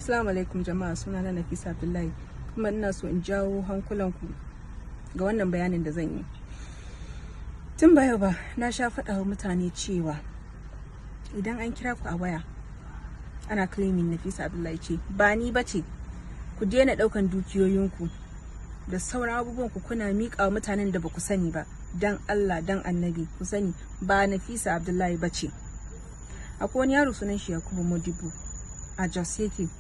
Assalamu alaikum jama'a, sunana Nafisa Abdullahi, kuma ina so in jawo hankulanku ga wannan bayanin da zan yi. Tun ba yau ba na sha faɗa wa mutane cewa idan an kira ku a waya ana claiming Nafisa Abdullahi ce, ba ni ba ce, ku daina ɗaukan dukiyoyinku da sauran abubuwan ku kuna miƙa wa mutanen da ba ku sani ba. Dan Allah dan Annabi ku sani ba Nafisa Abdullahi ba ce. Akwai wani yaro sunan shi Yakubu Modibo, a Jos yake.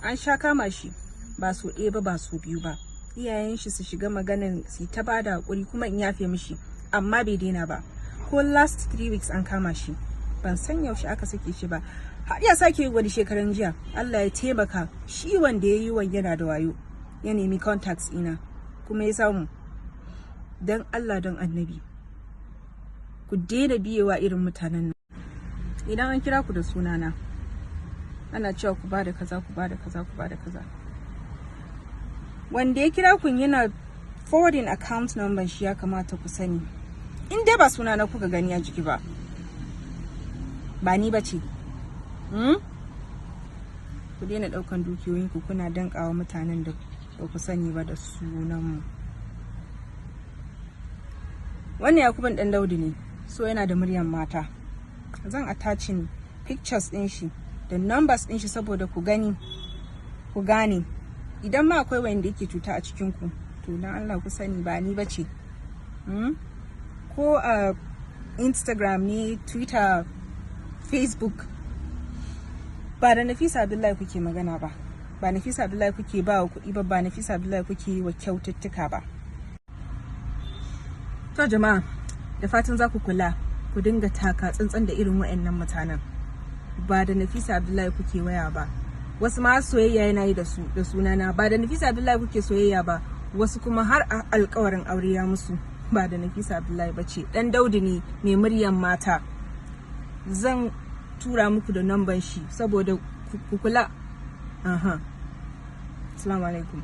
An sha kama shi ba so ɗaya ba, ba so biyu ba. Iyayen shi su shiga maganan su ta bada hakuri kuma in yafe mishi, amma bai daina ba. Ko last 3 weeks an kama shi, ban san yaushe aka sake shi ba, har ya sake wani shekaran jiya. Allah ya taimaka, shi wanda ya yi wa yana da wayo, ya nemi contacts ina kuma ya samu. Dan Allah don Annabi ku daina biyewa irin mutanen nan. Idan an kira ku da sunana ana cewa ku bada kaza, ku bada kaza, ku bada kaza, wanda ya kira ku yana forwarding account number shi, ya kamata ku sani in dai ba sunana kuka gani a jiki ba, ba ni ba ce. Ku daina daukan dukiyoyinku kuna dankawa mutanen da ba ku sani ba da sunanmu. Wannan Yakubun Dan Daudu ne, so yana da muryan mata. Zan attaching pictures din shi da numbers din shi saboda ku gani ku gane. Idan ma akwai wanda yake cuta a cikin ku, to dan Allah ku sani ba ni bace. Ko a Instagram ne, Twitter, Facebook, ba da Nafisa Abdullahi kuke magana ba, ba Nafisa Abdullahi kuke ba wa kuɗi ba, ba Nafisa Abdullahi kuke yi wa kyaututtuka ba. To jama'a, da fatan za ku kula, ku dinga taka tsantsan da irin waɗannan mutanen. Ba da Nafisa Abdullahi kuke waya ba. Wasu ma soyayya yana yi da su da sunana. Ba da Nafisa Abdullahi kuke soyayya ba. Wasu kuma har alkawarin aure ya musu. Ba da Nafisa Abdullahi ba ce. Dan Daudu ne mai muryan mata. Zan tura muku da namban shi saboda ku kula. Aha, assalamu alaikum.